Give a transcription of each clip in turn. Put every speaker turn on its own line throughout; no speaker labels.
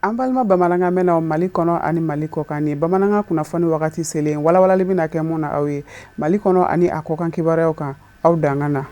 An balima bamanankan mɛnnaw Mali kɔnɔ ani Mali kɔkan, ni bamanankan kunnafoni wagati selen, walawalali bɛna kɛ mun na aw ye Mali kɔnɔ ani a kɔkan kibaruyaw kan, aw danga na.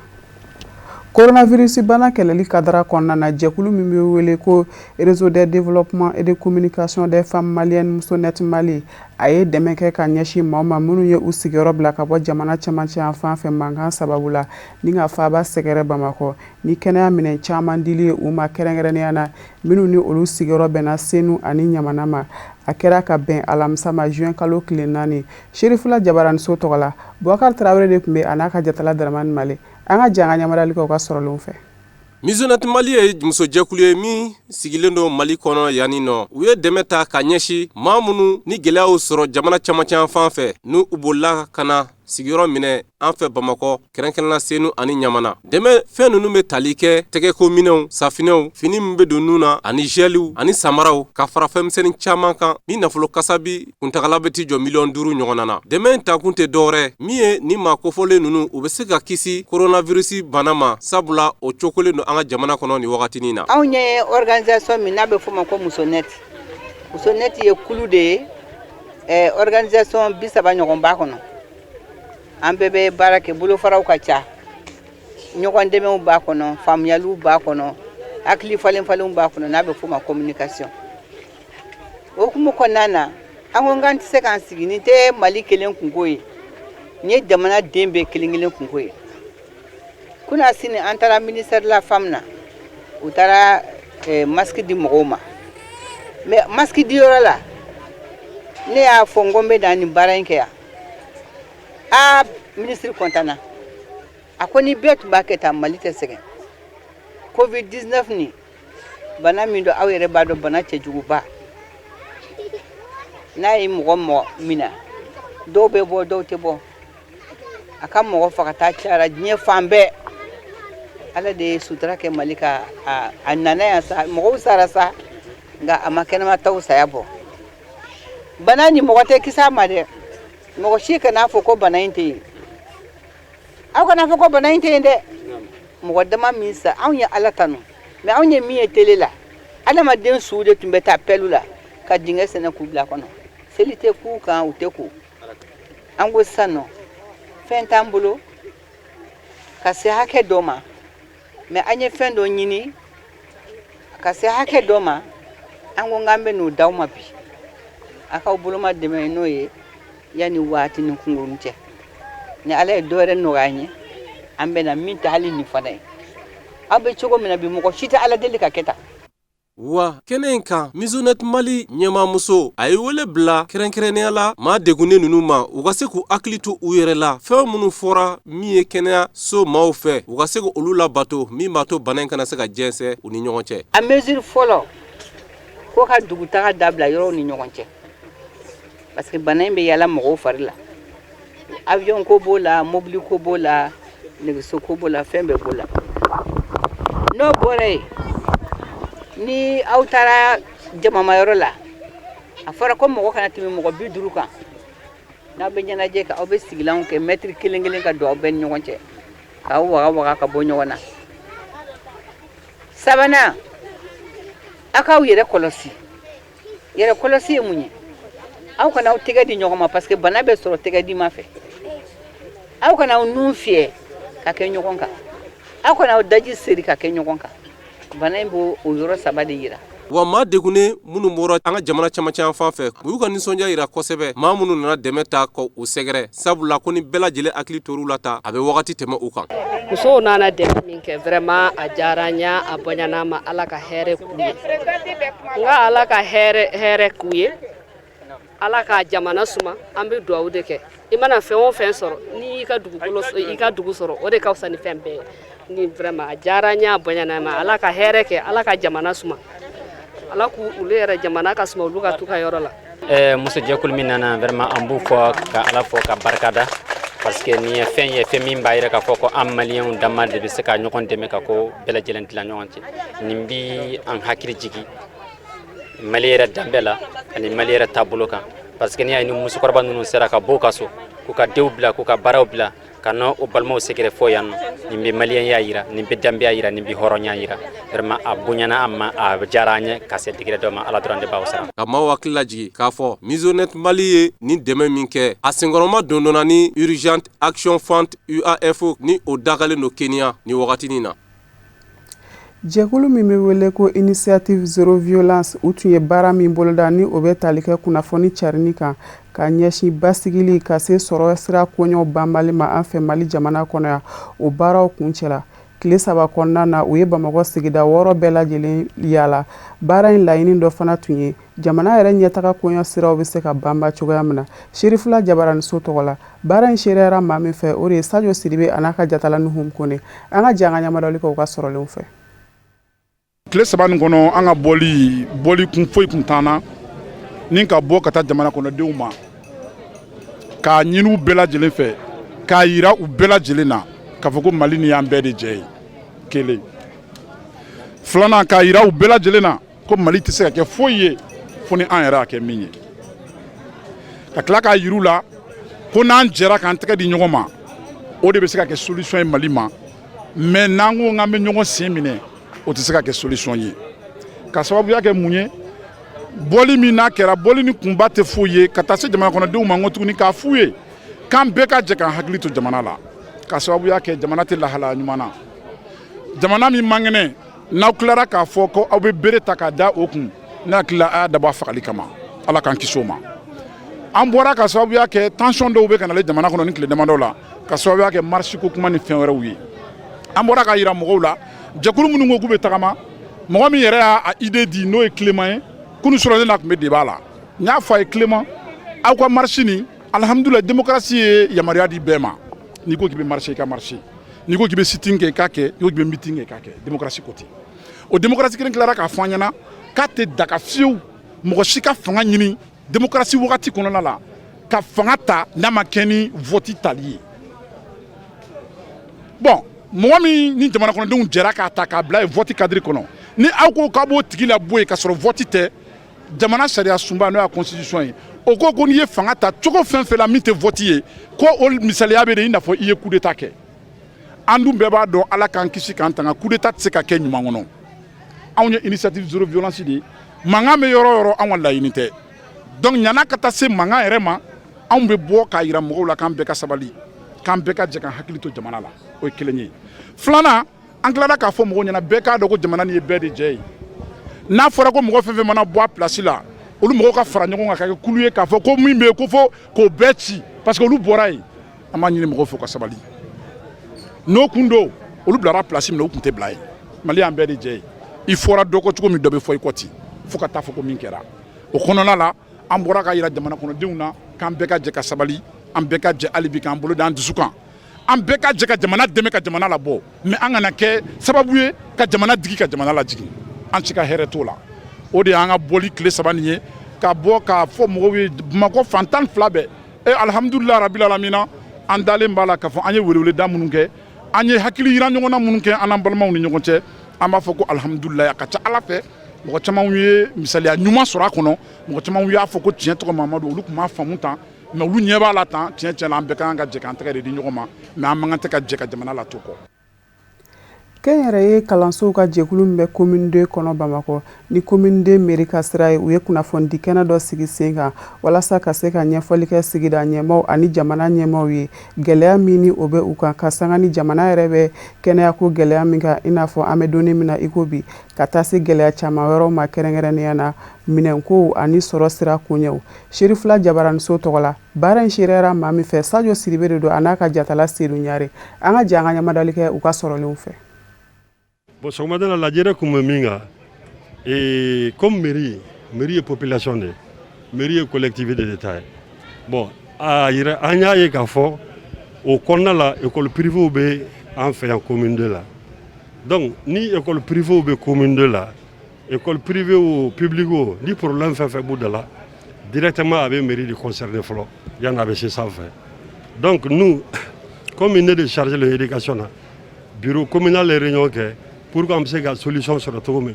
Coronavirus bana kɛlɛli kadara kɔnɔna na, jɛkulu min bɛ wele ko Réseau de développement et de communication des femmes maliennes Musonet Mali, a ye dɛmɛ kɛ ka ɲɛsin maaw ma minnu ye u sigiyɔrɔ bila ka bɔ jamana cɛmancɛ yan fan fɛ mankan sababu la, ni ka faaba sɛgɛrɛ Bamakɔ, ni kɛnɛya minɛn caman dili ye u ma, kɛrɛnkɛrɛnnenya na minnu ni olu sigiyɔrɔ bɛnna Senu ani Ɲamana ma. A kɛra ka bɛn alamisa ma, juin kalo tile 4, Serifula Jabaraniso tɔgɔ la. Bubakari Tarawele de tun bɛ a n'a ka jatala Daramani Male. An ka jɛ an ka ɲamaruyali kɛ u ka sɔrɔlenw fɛ.
Musonet Mali ye musojɛkulu ye min sigilen don Mali kɔnɔ yanni nɔ. U ye dɛmɛ ta ka ɲɛsin maa minnu ni gɛlɛyaw sɔrɔ jamana camancɛ fan fɛ, n'u bolila ka na sigiyɔrɔ minɛ an fɛ Bamakɔ, kɛrɛnkɛrɛnna Senu ani Ɲamana. Dɛmɛ fɛn ninnu bɛ tali kɛ tɛgɛko minɛnw, safinɛw, fini min bɛ don nun na, ani gɛliw ani samaraw, ka fara fɛnmisɛnnin caman kan ni nafolo kasabi kuntagala bɛ t'i jɔ miliyɔn 5 ɲɔgɔnna na. Dɛmɛ in takun tɛ dɔwɛrɛ min ye ni maa kofɔlen ninnu, u bɛ se ka kisi coronavirus bana ma, sabula o cokolen don an ka jamana kɔnɔ nin wagatinin na.
Anw ye organisation min n'a bɛ f'o ma ko Musonet. Musonet ye kulu de ye, organisation 30 ɲɔgɔn b'a kɔnɔ. An bɛɛ bɛ baara kɛ, bolofaraw ka ca, ɲɔgɔn dɛmɛw b'a kɔnɔ, faamuyaliw b'a kɔnɔ, hakili falen falenw b'a kɔnɔ, n'a bɛ f'o ma communication. O hukumu kɔnɔna na, an ko k'an tɛ se k'an sigi. Nin tɛ Mali kelen kunko ye, nin ye jamana den bɛɛ kelen kelen kunko ye. Kunasini an taara ministère de la femme na, u taara masque di mɔgɔw ma. Mais masque di yɔrɔ la, ne y'a fɔ n ko n bɛ na nin baara in kɛ yan. Aa, minisiri kɔntanna, a ko ni bɛɛ tun b'a kɛ tan, Mali tɛ sɛgɛn. Covid 19 nin, bana min don, aw yɛrɛ b'a dɔn, bana cɛjuguba n'a ye mɔgɔ mɔgɔ minɛ, dɔw bɛ bɔ, dɔw tɛ bɔ. A ka mɔgɔ fagata cayara diɲɛ fan bɛɛ. Ala de ye sutura kɛ Mali ka a nana yan sa, mɔgɔw sara sa, nka a ma kɛnɛmataw saya bɔ. Bana ni mɔgɔ tɛ kisi a ma dɛ. Mɔgɔ si kan'a fɔ ko bana in tɛ yen. Aw kana fɔ ko bana in tɛ yen dɛ. Mɔgɔ dama min sa, anw ye Ala tanu, mais anw ye min ye télé la, adamaden suw de tun bɛ taa pelle la ka dingɛ sɛnɛ k'u bila kɔnɔ. Seli tɛ k'u kan, u tɛ ko. An ko sisan nɔ, fɛn t'an bolo ka se hakɛ dɔ ma, mais an ye fɛn dɔ ɲini ka se hakɛ dɔ ma. An ko k'an bɛ n'o d'aw ma bi, a k'aw boloma dɛmɛ n'o ye yanni waati ni kunkurun cɛ. Ni Ala ye dɔ wɛrɛ nɔgɔya an ye, an bɛ na min tɛ hali nin fana ye. Aw bɛ cogo min na bi, mɔgɔ si tɛ Ala deli ka kɛ tan.
Wa kɛnɛ in kan, Musonet Mali ɲɛmaamuso, a ye wele bila kɛrɛnkɛrɛnnenya la maa degunnen ninnu ma, u ka se k'u hakili to u yɛrɛ la. Fɛn minnu fɔra min ye kɛnɛya so maaw fɛ, u ka se k olu labato, min b'a to bana in kana se ka jɛnsɛn u ni ɲɔgɔn cɛ.
A mesure fɔlɔ ko ka dugutaga dabila yɔrɔw ni ɲɔgɔn cɛ, parce que bana in bɛ yala mɔgɔw fari la. Avion ko b'o la, mobili ko b'o la, nɛgɛso ko b'o la, fɛn bɛɛ b'o la. N'o bɔra yen, ni aw taara jamamayɔrɔ la, a fɔra ko mɔgɔ kana tɛmɛ mɔgɔ 50 kan. N'aw bɛ ɲɛnajɛ kɛ, aw bɛ sigilanw kɛ mɛtiri kelen kelen ka don aw bɛɛ ni ɲɔgɔn cɛ, k'aw waga waga ka bɔ ɲɔgɔn na. Sabanan, aw k'aw yɛrɛ kɔlɔsi. Yɛrɛ kɔlɔsi ye mun ye? Aw kana aw tɛgɛ di ɲɔgɔn ma, parce que bana bɛ sɔrɔ tɛgɛ di ma fɛ. Aw kana aw nun fiyɛ ka kɛ ɲɔgɔn kan. Aw kana aw daji seri ka kɛ ɲɔgɔn kan. Bana in b'o o yɔrɔ saba de yira.
Wa maa degunnen minnu bɔra an ka jamana camancɛ fan fɛ, u y'u ka nisɔndiya yira kosɛbɛ maa minnu nana dɛmɛ ta ka u sɛgɛrɛ, sabula ko ni bɛɛ lajɛlen hakili tor'u la ta, a bɛ wagati tɛmɛ u kan.
Musow nana dɛmɛ min kɛ, vraiment a diyara n ye, a bonyana ma. Ala ka hɛrɛ k'u ye. N ka Ala ka hɛrɛ hɛrɛ k'u ye, Ala ka jamana suma. An bɛ dugawu de kɛ. I mana fɛn o fɛn sɔrɔ, n'i y'i ka dugukolo, i ka dugu sɔrɔ, o de ka fisa ni fɛn bɛɛ ye. Ni vraiment a diyara n ye, a bonyana ma. Ala ka hɛrɛ kɛ, Ala ka jamana suma, Ala k'u olu yɛrɛ jamana ka suma, olu ka t'u ka yɔrɔ la.
Muso jɛkulu min nana, vraiment an b'u fɔ ka Ala fɔ ka barika da, parce que nin ye fɛn ye, fɛn min b'a yira k'a fɔ ko an maliyɛnw dama de bɛ se ka ɲɔgɔn dɛmɛ ka ko bɛɛ lajɛlen dilan ɲɔgɔn cɛ. Nin bi an hakili jigi Mali yɛrɛ danbe la ani Mali yɛrɛ taabolo kan. Parce que n'i y'a ye ni musokɔrɔba ninnu sera ka bɔ u ka so, k'u ka denw bila, k'u ka baaraw bila, ka na o balimaw sɛgɛrɛ fɔ yan nɔ, nin bɛ maliyɛnya yira, nin bɛ danbeya yira, nin bɛ hɔrɔnya yira. Vraiment, a bonyana an ma, a diyara an ye ka se degré dɔ ma. Ala dɔrɔn de b'aw sara.
Ka maaw hakili lajigin k'a fɔ Maisonnette Mali ye nin dɛmɛ min kɛ, a senkɔrɔma dondonna ni Urgent Action Fund, UAF, ni o dagalen don Kenya ni wagatinin na.
Jɛkulu min bɛ wele ko Initiative Zéro Violence, u tun ye baara min boloda, ni o bɛ tali kɛ kunnafoni carinni kan ka ɲɛsin basigili ka se sɔrɔ sira koɲɛw banbali ma an fɛ Mali jamana kɔnɔ yan, o baaraw kuncɛla. Tile 3 kɔnɔna na, u ye Bamakɔ sigida 6 bɛɛ lajɛlen yaala. Baara in laɲini dɔ fana tun ye jamana yɛrɛ ɲɛtaga koɲɛ siraw bɛ se ka banba cogoya min na. Serifula Jabaraniso tɔgɔ la, baara in seereyara maa min fɛ, o de ye Sajo Sidibe a n'a ka jatala Nuhum Kone. An ka jɛ an ka ɲamadali kɛ u ka sɔrɔlenw fɛ.
Tile 3 nin kɔnɔ, an ka bɔli bɔli kun foyi kun t'an na ni ka bɔ ka taa jamana kɔnɔdenw ma, k'a ɲini u bɛɛ lajɛlen fɛ, k'a yira u bɛɛ lajɛlen na k'a fɔ ko Mali ni y'an bɛɛ de jɛ ye. Kelen filanan, k'a yira u bɛɛ lajɛlen na ko Mali tɛ se ka kɛ foyi ye fo ni an yɛrɛ y'a kɛ min ye. Ka tila k'a yir'u la ko n'an jɛra k'an tɛgɛ di ɲɔgɔn ma, o de bɛ se ka kɛ solution ye Mali ma. Mais n'an ko k'an bɛ ɲɔgɔn sen minɛ, o tɛ se ka kɛ solution ye. Ka sababuya kɛ mun ye? Bɔli min n'a kɛra, bɔli ni kunba tɛ foyi ye ka taa se jamana kɔnɔdenw ma. N ko tuguni k'a f'u ye k'an bɛɛ ka jɛ k'an hakili to jamana la, ka sababuya kɛ jamana tɛ lahalaya ɲuman na. Jamana min man kɛnɛ, n'aw tilara k'a fɔ ko aw bɛ bere ta k'a da o kun, ne hakili la, a y'a dabɔ a fagali kama. Ala k'an kisi o ma. An bɔra ka sababuya kɛ tension dɔw bɛ ka nalen jamana kɔnɔ ni tile damadɔ la, ka sababuya kɛ marche ko kuma ni fɛn wɛrɛw ye. An bɔra k'a yira mɔgɔw la, jɛkulu minnu ko k'u bɛ tagama, mɔgɔ min yɛrɛ y'a idée di, n'o ye Clément ye, kunun sɔrɔ ne n'a tun bɛ débat la, n y'a fɔ a ye: Clément, aw ka marche nin, alihamudulila, démocratie ye yamaruya di bɛɛ ma. N'i ko k'i bɛ marche, i ka marche. N'i ko k'i bɛ sit-in kɛ, i k'a kɛ. N'i ko k'i bɛ meeting kɛ, i k'a kɛ. Démocratie ko ten. O démocratie kelen tilara k'a fɔ an ɲɛna k'a tɛ daga fiyewu mɔgɔ si ka fanga ɲini démocratie wagati kɔnɔna la, ka fanga ta n'a ma kɛ ni vote tali ye. Bon, mɔgɔ min ni jamana kɔnɔdenw jɛra k'a ta k'a bila ye vote cadre kɔnɔ, ni aw ko k'a b'o tigi la bɔ yen ka sɔrɔ vote tɛ, jamana sariya sunba, n'o y'a constitution ye, o ko ko n'i ye fanga ta cogo fɛn fɛn la min tɛ vote ye, ko o misaliya bɛ de i n'a fɔ i ye coup d'état kɛ. An dun bɛɛ b'a dɔn, Ala k'an kisi k'an tanga, coup d'état tɛ se ka kɛ ɲuman kɔnɔ. Anw ye Initiative Zéro Violence de ye. Mankan bɛ yɔrɔ o yɔrɔ, anw ka laɲini tɛ. Donc ɲana ka taa se mankan yɛrɛ ma, anw bɛ bɔ k'a yira mɔgɔw la k'an bɛɛ ka sabali, k'an bɛɛ ka jɛ k'an hakili to jamana la. O ye kelen ye. Filanan, an tilara k'a fɔ mɔgɔw ɲɛna, bɛɛ k'a dɔn ko jamana nin ye bɛɛ de jɛ ye. N'a fɔra ko mɔgɔ fɛn fɛn mana bɔ a place la, olu mɔgɔw ka fara ɲɔgɔn kan ka kɛ kulu ye, k'a fɔ ko min bɛ yen ko fo k'o bɛɛ ci parce que olu bɔra yen, an b'a ɲini mɔgɔw fɛ ka sabali. N'o kun don, olu bilara place min na, o tun tɛ bila yen. Mali y'an bɛɛ de jɛ ye. I fɔra dɔ kɔ cogo min, dɔ bɛ fɔ i kɔ ten, fo ka taa fɔ ko min kɛra o kɔnɔna la. An bɔra ka yira jamana kɔnɔdenw na k'an bɛɛ ka jɛ ka sabali, an bɛɛ ka jɛ hali bi k'an bolo d'an dusu kan, an bɛɛ ka jɛ ka jamana dɛmɛ ka jamana labɔ. Mais an kana kɛ sababu ye ka jamana digi, ka jamana lajigin. An ci ka hɛrɛ t'o la. O de y'an ka bɔli tile 3 nin ye, ka bɔ k'a fɔ mɔgɔw ye Bamakɔ fan 12 bɛɛ. E, alihamudulila rabil alamina, an dalen b'a la k'a fɔ an ye weleweleda minnu kɛ, an ye hakili yira ɲɔgɔn na minnu kɛ an n'an balimaw ni ɲɔgɔn cɛ, an b'a fɔ ko alihamudulila. A ka ca Ala fɛ, mɔgɔ caman ye misaliya ɲuman sɔrɔ a kɔnɔ. Mɔgɔ caman y'a fɔ ko tiɲɛ tɔgɔ Mamadu, olu tun m'a faamu tan, mais olu ɲɛ b'a la tan. Tiɲɛ tiɲɛ na, an bɛɛ ka kan ka jɛ k'an tɛgɛ de di ɲɔgɔn ma, mais an man kan tɛ ka jɛ ka jamana la to kɔ.
Kɛnyɛrɛye kalansow ka jɛkulu min bɛ commune 2 kɔnɔ Bamakɔ, ni commune 2 mairie ka sira ye, u ye kunnafonidi kɛnɛ dɔ sigi sen kan walasa ka se ka ɲɛfɔli kɛ sigida ɲɛmaaw ani jamana ɲɛmaaw ye, gɛlɛya min ni o bɛ u kan, ka sanga ni jamana yɛrɛ bɛ kɛnɛyako gɛlɛya min kan, i n'a fɔ an bɛ donni min na i ko bi, ka taa se gɛlɛya caman wɛrɛw ma, kɛrɛnkɛrɛnnenya na minɛnkow ani sɔrɔ sira koɲɛw. Serifula Jabaraniso tɔgɔ la, baara in seereyara maa min fɛ, Sajo Sidibe de don a n'a ka jatala Sedu Ɲare. An ka jɛ an ka ɲamadali kɛ u ka sɔrɔlenw fɛ.
Bon, sɔgɔmada la, lajɛrɛ kun bɛ min kan, comme mairie ye population de ye, mairie ye collectivité de ta ye. Bon, a yɛrɛ, an y'a ye k'a fɔ o kɔnɔna la, école privée bɛ an fɛ yan commune 2 la. Donc ni école privée bɛ commune 2 la, école privée o, publique o, ni problème fɛn fɛn b'u da la, directement a bɛ mairie de concerner fɔlɔ yanni a bɛ se sanfɛ. Donc nous, comme ne de chargé de l'éducation na, bureau communal ye réunion kɛ pour que an bɛ se ka solution sɔrɔ cogo min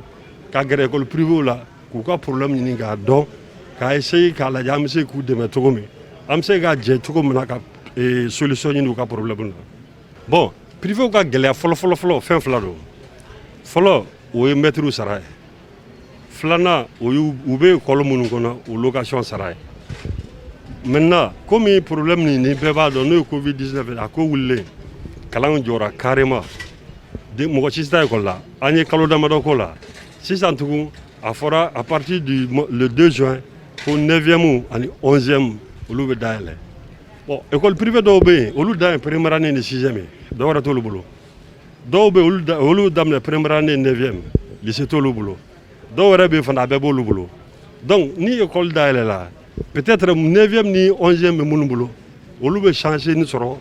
ka gɛrɛ école privée la, k'u ka problème ɲini k'a dɔn. k'a essayer k'a lajɛ an bɛ se k'u dɛmɛ cogo min, an bɛ se ka jɛ cogo min na ka solution ɲini u ka problème na. Bon, privéw ka gɛlɛya fɔlɔ fɔlɔ fɔlɔ, fɛn fila don. Fɔlɔ, o ye mɛtiriw sara ye. Filanan, o u bɛ école minnu kɔnɔ, o location sara ye. Maintenant, komi problème nin ni bɛɛ b'a dɔn, n'o ye Covid 19, a ko wulilen, kalan jɔra carrément de, mɔgɔ si tɛ taa école la. An ye kalo damadɔ k'o la. Sisan tugun, a fɔra à partir du le 2 juin ko 9e ani 11e, olu bɛ dayɛlɛ. Bon, école privée dɔw bɛ yen, olu dan ye première année ni 6e ye, dɔw wɛrɛ t'olu bolo. Dɔw bɛ yen, olu daminɛ première année, 9e, lycée t'olu bolo. Dɔw yɛrɛ bɛ yen fana, a bɛɛ b'olu bolo. Donc ni école dayɛlɛla, peut-être 9e ni 11e bɛ minnu bolo, olu bɛ chance ni sɔrɔ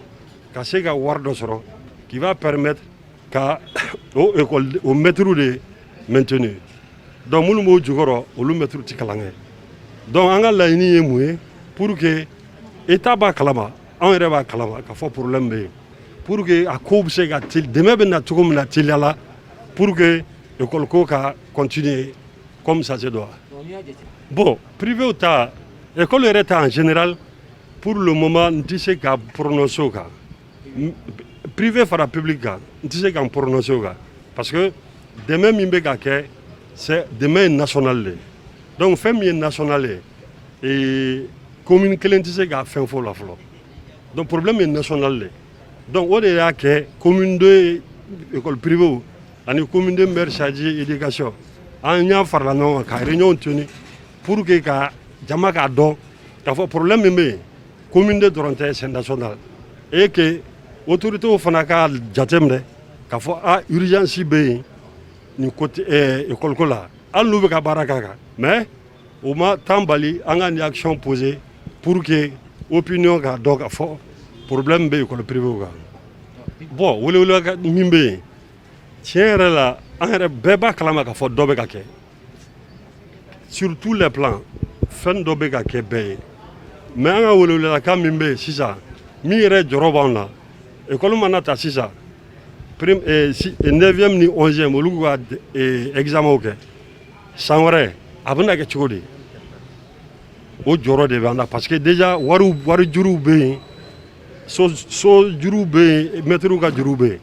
ka se ka wari dɔ sɔrɔ qui va permettre ka o école o maîtres de maintenir. Donc minnu b'o jukɔrɔ, olu maîtres tɛ kalan kɛ. Donc an ka laɲini ye mun ye? Pour que État b'a kalama, anw yɛrɛ b'a kalama k'a fɔ problème bɛ yen, pour que a kow bɛ se ka dɛmɛ bɛ na cogo min na teliya la, pour que école ko ka continuer comme ça se doit. Bon, privé ta, école yɛrɛ ta en général, pour le moment n tɛ se ka prononcer o kan. Privé fara public kan, n tɛ se ka n prononcer o kan, parce que dɛmɛ min bɛ ka kɛ, c'est dɛmɛ ye national de ye. Donc fɛn min ye national ye, ee, commune kelen tɛ se ka fɛn fɔ o la fɔlɔ. Donc problème ye national de ye. Donc o de y'a kɛ commune de école privée ani commune de maire chargé éducation, an y'a farala ɲɔgɔn kan ka réunion tenir pour que ka jama k'a dɔn k'a fɔ problème min bɛ yen, commune de dɔrɔn tɛ, c'est national, et que autorités fana ka jateminɛ k'a fɔ a urgence bɛ yen nin côté école ko la. Hali n'u bɛ ka baara k'a kan, mais o ma temps bali an ka nin action poser pour que opinion k'a dɔn k'a fɔ problème bɛ école privée kan. Bon, welewele min bɛ yen, tiɲɛ yɛrɛ la, an yɛrɛ bɛɛ b'a kalama k'a fɔ dɔ bɛ ka kɛ sur tous les plans, fɛn dɔ bɛ ka kɛ bɛɛ ye. Mais an ka welewelekan min bɛ yen sisan, min yɛrɛ jɔrɔ b'anw na, école mana ta sisan, 9e ni 11e, olu ka examen kɛ san wɛrɛ, a bɛna kɛ cogo di? O jɔrɔ de b'an na, parce que déjà wariw, wari juruw bɛ yen, so juruw bɛ yen, mɛtiriw ka juruw bɛ yen,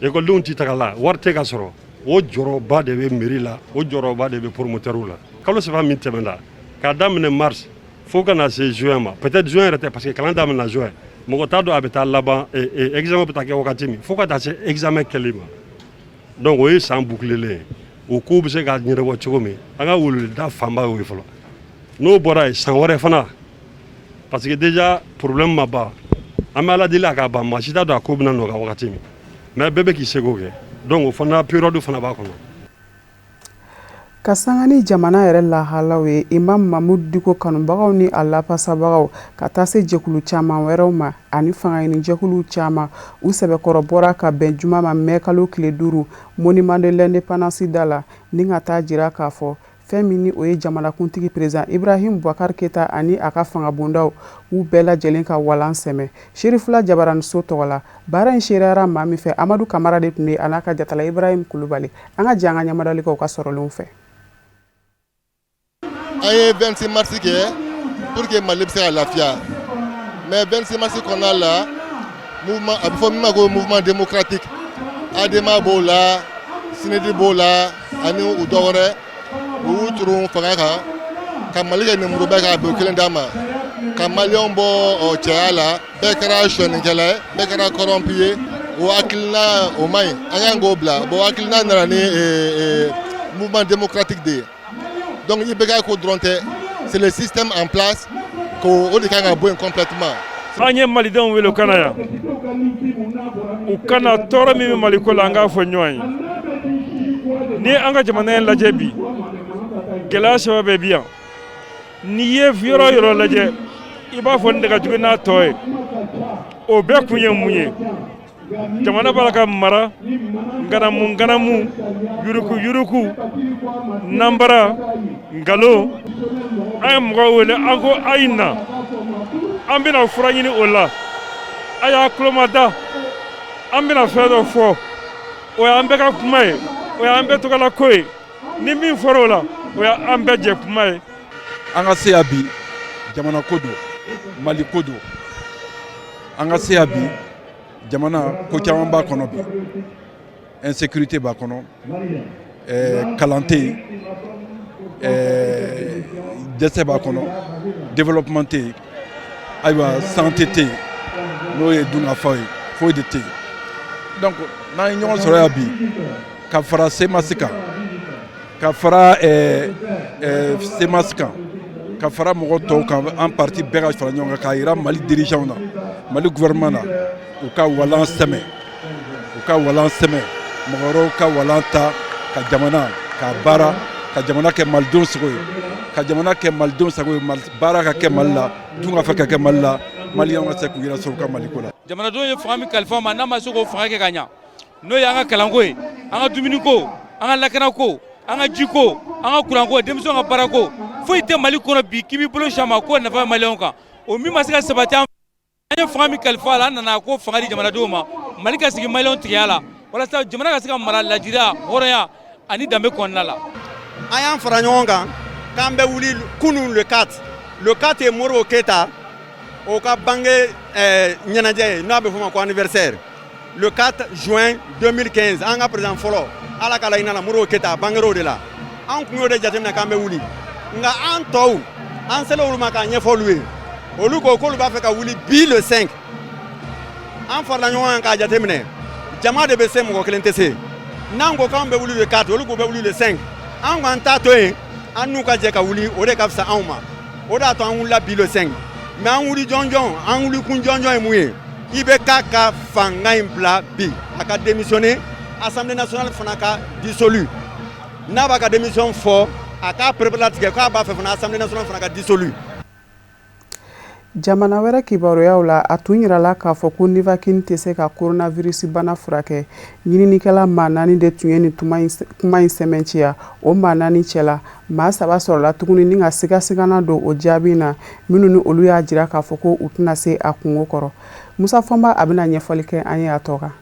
ekɔlidenw tɛ taga la, wari tɛ ka sɔrɔ. O jɔrɔba de bɛ mairie la, o jɔrɔba de bɛ promoteurw la. Kalo 3 min tɛmɛna, k'a daminɛ mars fo ka na se juin ma, peut-être juin yɛrɛ tɛ, parce que kalan daminɛna juin, mɔgɔ t'a dɔn a bɛ taa laban, examen bɛ taa kɛ wagati min, fo ka taa se examen kɛli ma. Donc o ye san bouclelen ye. O kow bɛ se ka ɲɛnabɔ cogo min, an ka weleweleda fanba y'o ye fɔlɔ. N'o bɔra yen, san wɛrɛ fana, parce que déjà problème ma ban, an bɛ Ala deli a ka ban, maa si t'a dɔn a ko bɛna nɔgɔya wagati min, mais bɛɛ bɛ k'i seko kɛ. Donc o fana période fana b'a kɔnɔ.
Ka sanga ni jamana yɛrɛ lahalaw ye, Imam Mahmoud Dicko kanubagaw ni a lapasabagaw, ka taa se jɛkulu caman wɛrɛw ma ani fangaɲinijɛkuluw caman, u sɛbɛkɔrɔ bɔra ka bɛn juma ma, mɛ kalo tile 5, Monument de l'Indépendance da la, ni ka taa jira k'a fɔ fɛn min ni o ye jamanakuntigi président Ibrahim Boubacar Keïta ani a ka fangabondaw, u bɛɛ lajɛlen ka walan sɛmɛ Serifula Jabaraniso tɔgɔ la. Baara in seereyara maa min fɛ, Amadu Kamara de tun bɛ a n'a ka jatala Ibrahim Kulubali. An ka jɛ an ka ɲɛmadali kɛ u ka sɔrɔlenw fɛ.
An ye 26 mars kɛ pour que Mali bɛ se ka lafiya. Mais 26 mars kɔnɔna la, mouvement a bɛ fɔ min ma ko mouvement démocratique, ADEMA b'o la, CNID b'o la, ani u dɔ wɛrɛ, u y'u turun fanga kan ka Mali kɛ nemuruba ye, k'a bɛn kelen d'a ma, ka maliyɛnw bɔ cɛya la, bɛɛ kɛra sonyɛnikɛla ye, bɛɛ kɛra corrompu ye. O hakilina, o man ɲi, an kan k'o bila. Bon, hakilina nana ni mouvement démocratique de ye. Donc IBK ko dɔrɔn tɛ, c'est le système en place ko o de kan ka bɔ yen complètement.
An ye malidenw wele u ka na yan, u kana tɔɔrɔ min bɛ Maliko la, an k'a fɔ ɲɔgɔn ye. Ni an ka jamana in lajɛ bi, gɛlɛya saba bɛɛ bi yan. N'i ye yɔrɔ o yɔrɔ lajɛ, i b'a fɔ nin de ka jugu n'a tɔ ye. O bɛɛ kun ye mun ye? Jamana b'a la ka mara nganamu nganamu, yuruku yuruku, nanbara, nkalon. An ye mɔgɔw wele, an ko a ye na, an bɛna fura ɲini o la. A y'a tulomada, an bɛna fɛn dɔ fɔ, o y'an bɛɛ ka kuma ye, o y'an bɛɛ tɔgɔla ko ye. Ni min fɔra o la, o y'an bɛɛ jɛ kuma ye.
An ka se yan bi, jamana ko don, Mali ko don. An ka se yan bi, jamana ko caman b'a kɔnɔ bi. Insécurité b'a kɔnɔ, kalan tɛ yen, dɛsɛ b'a kɔnɔ, développement tɛ yen, ayiwa santé tɛ yen, n'o ye dunkafa ye, foyi de tɛ yen. Donc n'an ye ɲɔgɔn sɔrɔ yan bi, ka fara CMAS kan, ka fara CMAS kan, ka fara mɔgɔ tɔw kan, an parti bɛɛ ka fara ɲɔgɔn kan k'a jira Mali dirigeants na, Mali gouvernement na, u ka walan sɛmɛ, u ka walan sɛmɛ, mɔgɔ wɛrɛw ka walan ta ka jamana k'a baara, ka jamana kɛ malidenw sago ye, ka jamana kɛ malidenw sago ye, baara ka kɛ Mali la, dunkafa ka kɛ Mali la, maliyɛnw ka se k'u yɛrɛ sɔrɔ u ka Maliko la.
Jamanadenw ye fanga min kalifa ma, n'a ma se k'o fanga kɛ ka ɲa, n'o ye an ka kalanko ye, an ka dumuniko, an ka lakanako, an ka jiko, an ka kuranko, denmisɛnw ka baarako, foyi tɛ Mali kɔnɔ bi k'i b'i bolo si a ma k'o nafa bɛ maliyɛnw kan. O min ma se ka sabati, an ye fanga min kalifa a la, an nana ko fanga di jamanadenw ma, Mali ka sigi maliyɛnw tigiya la, walasa jamana ka se ka mara ladiriya, hɔrɔnya ani danbe kɔnɔna la.
An y'an fara ɲɔgɔn kan k'an bɛ wuli kunun le 4. Le 4 ye Modibo Keyita o ka bange ɲɛnajɛ ye, n'a bɛ f'o ma ko anniversaire. Le 4 juin 2015, an ka président fɔlɔ, Ala k'a la hinɛ la, Modibo Keyita, a bangera o de la. An kun y'o de jateminɛ k'an bɛ wuli, nka an tɔw, an selen olu ma k'a ɲɛfɔ olu ye, olu ko k'olu b'a fɛ ka wuli bi le 5. An farala ɲɔgɔn kan k'a jateminɛ, jama de bɛ se, mɔgɔ kelen tɛ se. N'an ko k'an bɛ wuli le 4, olu k'u bɛ wuli le 5, an ko an t'a to yen, an n'u ka jɛ ka wuli, o de ka fisa anw ma. O de y'a to an wulila bi le 5. Mais an wuli jɔnjɔn, an wuli kun jɔnjɔn ye mun ye? IBK ka fanga in bila bi, a ka démissionner, Assemblée nationale fana ka dissolu. N'a b'a ka démission fɔ, a k'a pereperelatigɛ k'a b'a fɛ fana Assemblée nationale fana ka dissolu.
Jamana wɛrɛ kibaruyaw la, a tun yirala k'a fɔ ko Nivaquine tɛ se ka coronavirus bana furakɛ. Ɲininikɛla maa 4 de tun ye nin kuma in sɛmɛntiya. O maa 4 cɛla, maa 3 sɔrɔla tuguni ni ka sigasigana don o jaabi na, minnu ni olu y'a jira k'a fɔ ko u tɛna se a kungo kɔrɔ. Musa Fɔnba, a bɛna ɲɛfɔli kɛ an ye a tɔ kan.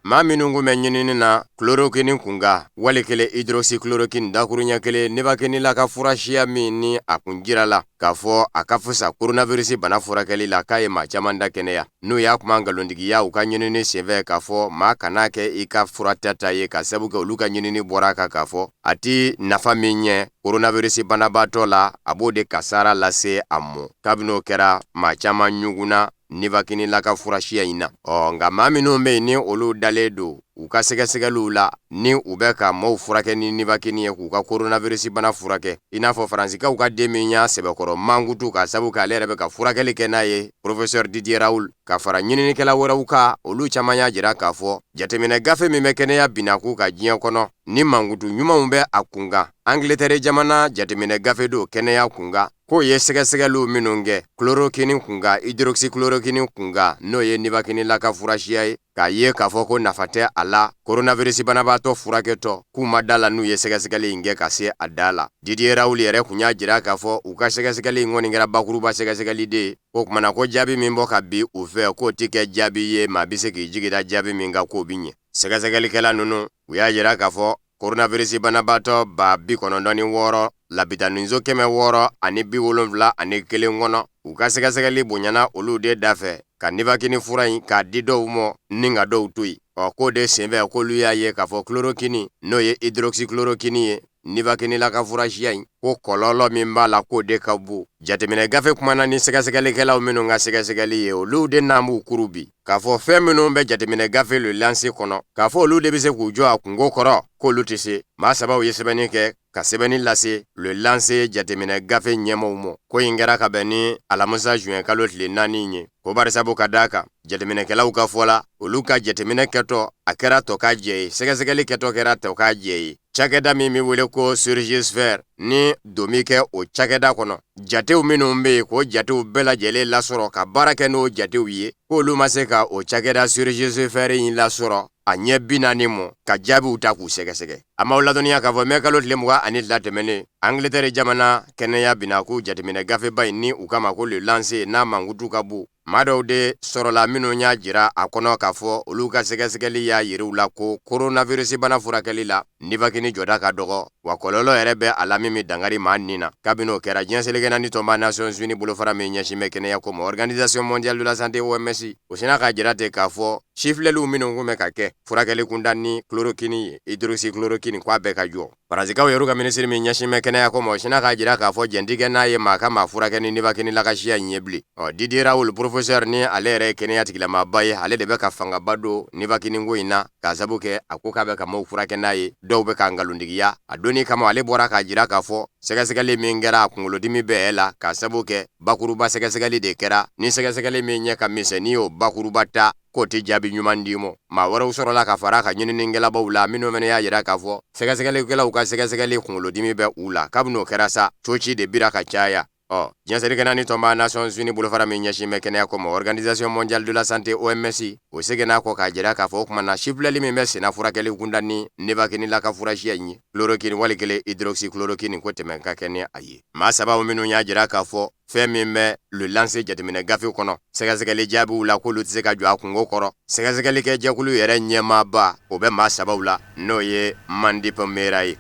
Maa minnu kun bɛ ɲinini na chloroquine kunkan, wali kelen hydroxychloroquine dakuruɲɛ kelen, Nivaquine la ka furasiya min ni a kun jirala k'a fɔ a ka fisa coronavirus bana furakɛli la, k'a ye maa caman da kɛnɛya, n'u y'a kuma nkalontigiya u ka ɲinini senfɛ k'a fɔ maa kan'a kɛ i ka fura tata ye, ka sabu kɛ olu ka ɲinini bɔra a kan k'a fɔ a ti nafa min ɲɛ coronavirus banabaatɔ la, a b'o de kasara lase a mɔ. Kabini o kɛra, maa caman ɲugunna Nivaquine la ka furasiya in na. Ɔ nka maa minnu bɛ yen ni olu dalen don u ka sɛgɛsɛgɛliw la, ni u bɛ ka maaw furakɛ ni Nivaquine ye k'u ka coronavirus bana furakɛ, i n'a fɔ Faransikaw ka den min y'a sɛbɛkɔrɔ mankutu ka sabu kɛ ale yɛrɛ bɛ ka furakɛli kɛ n'a ye, professeur Didier Raoult, ka fara ɲininikɛla wɛrɛw kan, olu caman y'a jira k'a fɔ jateminɛ gafe min bɛ kɛnɛya binako kan diɲɛ kɔnɔ, ni mankutu ɲumanw bɛ a kunkan, Angleterre jamana jateminɛ gafe don kɛnɛya kunkan, k'o ye sɛgɛsɛgɛliw minnu kɛ chloroquine kunkan, hydroxychloroquine kunkan, n'o ye Nivaquine la ka furasiya ye, k'a ye k'a fɔ ko nafa tɛ a la coronavirus banabaatɔ furakɛtɔ, k'u ma da la n'u ye sɛgɛsɛgɛli in kɛ ka se a da la. Didier Raoult yɛrɛ kun y'a jira k'a fɔ u ka sɛgɛsɛgɛli in kɔni kɛra bakuruba sɛgɛsɛgɛli de ye, k'o kumana ko jaabi min bɔ ka bin u fɛ, k'o tɛ kɛ jaabi ye maa bɛ se k'i jigi da jaabi min kan k'o bɛ ɲɛ. Sɛgɛsɛgɛlikɛla ninnu, u y'a jira k'a fɔ coronavirus banabaatɔ 96,671 labitaninso 671 kɔnɔ, u ka sɛgɛsɛgɛli bonyana olu de da fɛ ka Nivaquine fura in k'a di dɔw ma ni ka dɔw to yen. Ɔ k'o de senfɛ k'olu y'a ye k'a fɔ chloroquine, n'o ye hydroxychloroquine ye, Nivaquine la ka furasiya in, ko kɔlɔlɔ min b'a la k'o de ka bon. Jateminɛ gafe kumana ni sɛgɛsɛgɛlikɛlaw minnu ka sɛgɛsɛgɛli ye, olu de n'an b'u kuru bi k'a fɔ fɛn minnu bɛ jateminɛ gafe Le Lancet kɔnɔ, k'a fɔ olu de bɛ se k'u jɔ a kungo kɔrɔ, k'olu tɛ se. Maa sabaw ye sɛbɛnni kɛ ka sɛbɛnni lase Le Lancet jateminɛ gafe ɲɛmɔgɔw ma. Ko in kɛra ka bɛn ni alamisa juin kalo tile 4 ye, ko barisabu ka d'a kan jateminɛkɛlaw ka fɔ la, olu ka jateminɛ kɛtɔ a kɛra tɔ ka jɛ ye, sɛgɛsɛgɛli kɛtɔ kɛra tɔ ka jɛ ye. Cakɛda min bɛ wele ko Surgisphere, ni don bɛ kɛ o cakɛda kɔnɔ, jatew minnu bɛ yen, k'o jatew bɛɛ lajɛlen lasɔrɔ ka baara kɛ n'o jatew ye, k'olu ma se ka o cakɛda Surgisphere in lasɔrɔ a ɲɛ 40 mɔ ka jaabiw ta k'u sɛgɛsɛgɛ. A m'aw ladɔnniya k'a fɔ mɛ kalo tile 22 tɛmɛnen, Angleterre jamana kɛnɛya binako jateminɛ gafeba in ni u k'a ma ko Le Lancet, n'a mankutu ka bon. Maa dɔw de sɔrɔla minnu y'a jira a kɔnɔ k'a fɔ olu ka sɛgɛsɛgɛli y'a yira u la ko coronavirus bana furakɛli la nivakini jɔda ka dɔgɔ, wa kɔlɔlɔ yɛrɛ bɛ a la min bɛ dankari maa ni na. Kabini o kɛra, diɲɛ seleke naani tɔnba Nations Unies bolofara min ɲɛsin bɛ kɛnɛya ko ma, Organisation mondiale de la santé OMS, o sinna k'a jira ten k'a fɔ sifilɛliw minnu tun bɛ ka kɛ furakɛli kunda ni chloroquine ye, hydroxychloroquine, k'a bɛɛ ka jɔ. Faransikaw yɛrɛ ka minisiri min ɲɛsin bɛ kɛnɛya ko ma, o sinna k'a jira k'a fɔ jɛn tɛ kɛ n'a ye maa ka maa furakɛ ni nivakini lagasiya in ye bilen. Ɔ Didier Raoult, professeur ni ale yɛrɛ ye kɛnɛya tigilamaba ye, ale de bɛ ka fangaba don nivakini ko in na k'a sabu kɛ a ko k'a bɛ ka maaw furakɛ n'a ye, dɔw bɛ k'a nkalontigiya. A donni kama, ale bɔra k'a jira k'a fɔ sɛgɛsɛgɛli min kɛra, a kunkolodimi bɛ la k'a sabu kɛ bakuruba sɛgɛsɛgɛli de kɛra, ni sɛgɛsɛgɛli min ɲɛ ka misɛn, n'i y'o bakuruba ta k'o tɛ jaabi ɲuman d'i ma. Maa wɛrɛw sɔrɔla ka fara a ka ɲininikɛlabaw la minnu fana y'a jira k'a fɔ sɛgɛsɛgɛlikɛlaw ka sɛgɛsɛgɛli kunkolodimi bɛ u la. Kabini o kɛra sa, coci de bira ka caya. Ɔ diɲɛ seleke naani tɔnba Nations Unies bolofara min ɲɛsin bɛ kɛnɛya ko ma, Organisation mondiale de la santé OMS, o seginna a kɔ k'a jira k'a fɔ o tuma na sifilɛli min bɛ senna furakɛli kunda ni nivakini laka furasiya in ye, chloroquine wali kelen hydroxychloroquine, ko tɛmɛ ka kɛ ni a ye. Maa saba minnu y'a jira k'a fɔ fɛn min bɛ Le Lancet jateminɛ gafe kɔnɔ sɛgɛsɛgɛli jaabiw la, k'olu tɛ se ka jɔ a kunko kɔrɔ. Sɛgɛsɛgɛli kɛ jɛkulu yɛrɛ ɲɛmaaba, o bɛ maa sabaw la, n'o ye Mandip Mehra ye.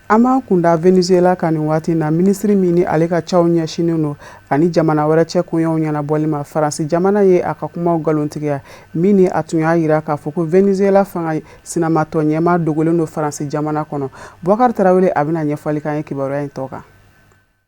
An b'an kunda Venezuela kan nin waati na, minisiri min ni ale ka caw ɲɛsinnen don ani jamana wɛrɛ cɛ koɲɛw ɲɛnabɔli ma, Faransi jamana ye a ka kumaw nkalontigiya min ni a tun y'a jira k'a fɔ ko Venezuela fanga sinamatɔn ɲɛmaa dogolen don Faransi jamana kɔnɔ. Bubakari Tarawele, a bɛna ɲɛfɔli k'an ye kibaruya in tɔ kan.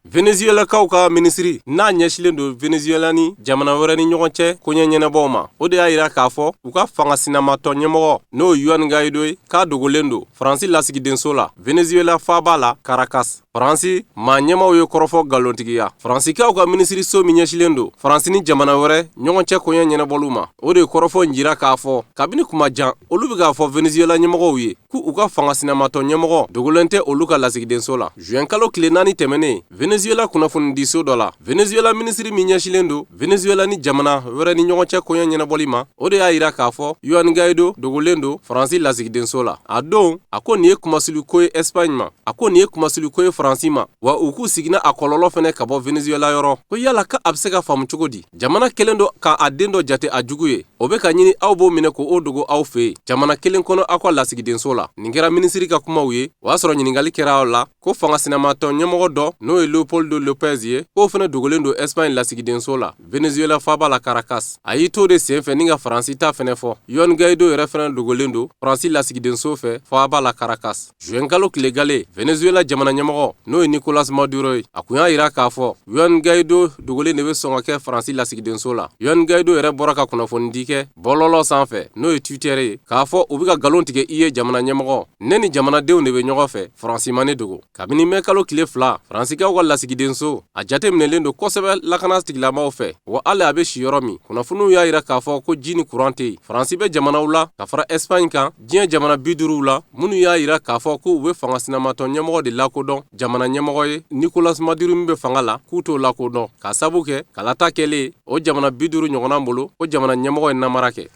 Venezuelakaw ka minisiri n'a ɲɛsilen don Venezuela ni jamana wɛrɛ ni ɲɔgɔn cɛ koɲɛ ɲɛnabɔw ma, o de y'a jira k'a fɔ u ka fanga sinamatɔn ɲɛmɔgɔ, n'o ye Juan Guaido ye, k'a dogolen don Faransi lasigidenso la Venezuela faaba la Caracas. Faransi maa ɲɛmaaw ye kɔrɔfɔ nkalontigiya. Faransikaw ka minisiriso min ɲɛsilen don Faransi ni jamana wɛrɛ ɲɔgɔn cɛ koɲɛ ɲɛnabɔliw ma, o de ye kɔrɔfɔ in jira k'a fɔ kabini kuma jan olu bɛ k'a fɔ Venezuela ɲɛmɔgɔw ye k'u u ka fanga sinamatɔn ɲɛmɔgɔ dogolen tɛ olu ka lasigidenso la. Juin kalo tile 4 tɛmɛnen, Venezuela kunnafonidiso dɔ la, Venezuela minisiri min ɲɛsilen don Venezuela ni jamana wɛrɛ ni ɲɔgɔn cɛ koɲɛ ɲɛnabɔli ma, o de y'a jira k'a fɔ Juan Guaido dogolen don Faransi lasigidenso la. A don, a ko nin ye kunmasuliko ye Espagne ma, a ko nin ye kunmasuliko ye Faransi ma, wa u k'u sigi n'a kɔlɔlɔ fɛnɛ ka bɔ Venezuela yɔrɔ. Ko yala ka a bɛ se ka faamu cogo di? Jamana kelen don ka a den dɔ jate a jugu ye, o bɛ ka ɲini aw b'o minɛ k'o dogo aw fɛ yen jamana kelen kɔnɔ aw ka lasigidenso la. Nin kɛra minisiri ka kumaw ye. O y'a sɔrɔ ɲininkali kɛra aw la ko fanga sinamatɔn ɲɛmɔgɔ dɔ, n'o ye Leopoldo Lopez ye, k'o fana dogolen don Espagne lasigidenso la Venezuela faaba la Caracas. A y'i to de senfɛ ni ka Faransi ta fana fɔ. Juan Guaido yɛrɛ fana dogolen don Faransi lasigidenso fɛ faaba la Caracas. Juin kalo tile gale, Venezuela jamana ɲɛmɔgɔ, n'o ye Nicolas Maduro ye, a kun y'a jira k'a fɔ Juan Guaido dogolen de bɛ sɔn ka kɛ Faransi lasigidenso la. Juan Guaido yɛrɛ bɔra ka kunnafonidi kɛ bɔlɔlɔ sanfɛ, n'o ye Twitter ye, k'a fɔ u bɛ ka nkalon tigɛ i ye jamana ɲɛmɔgɔ, ne ni jamanadenw de bɛ ɲɔgɔn fɛ, Faransi ma ne dogo. Kabini mɛ kalo tile 2, Faransikaw ka lasigidenso a jateminɛlen don kosɛbɛ lakana tigilamaaw fɛ, wa hali a bɛ si yɔrɔ min, kunnafoniw y'a jira k'a fɔ ko ji ni kuran tɛ yen. Faransi bɛ jamanaw la ka fara Espagne kan diɲɛ jamana 50 la minnu y'a jira k'a fɔ k'u bɛ fanga sinamatɔn ɲɛmɔgɔ de lakodɔn jamana ɲɛmɔgɔ ye Nicolas Maduro min bɛ fanga la, k'u t'o lakodɔn k'a sabu kɛ kalata kɛlen o jamana 50 ɲɔgɔnna bolo ko jamana ɲɛmɔgɔ ye namara kɛ.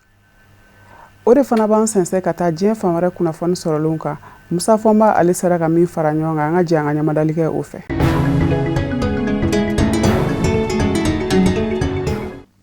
O de fana b'an sɛnsɛn ka taa diɲɛ fan wɛrɛ kunnafoni sɔrɔlenw kan. Musa Fɔnba, ale sera ka min fara ɲɔgɔn kan, an ka jɛ an ka ɲamadali kɛ o fɛ.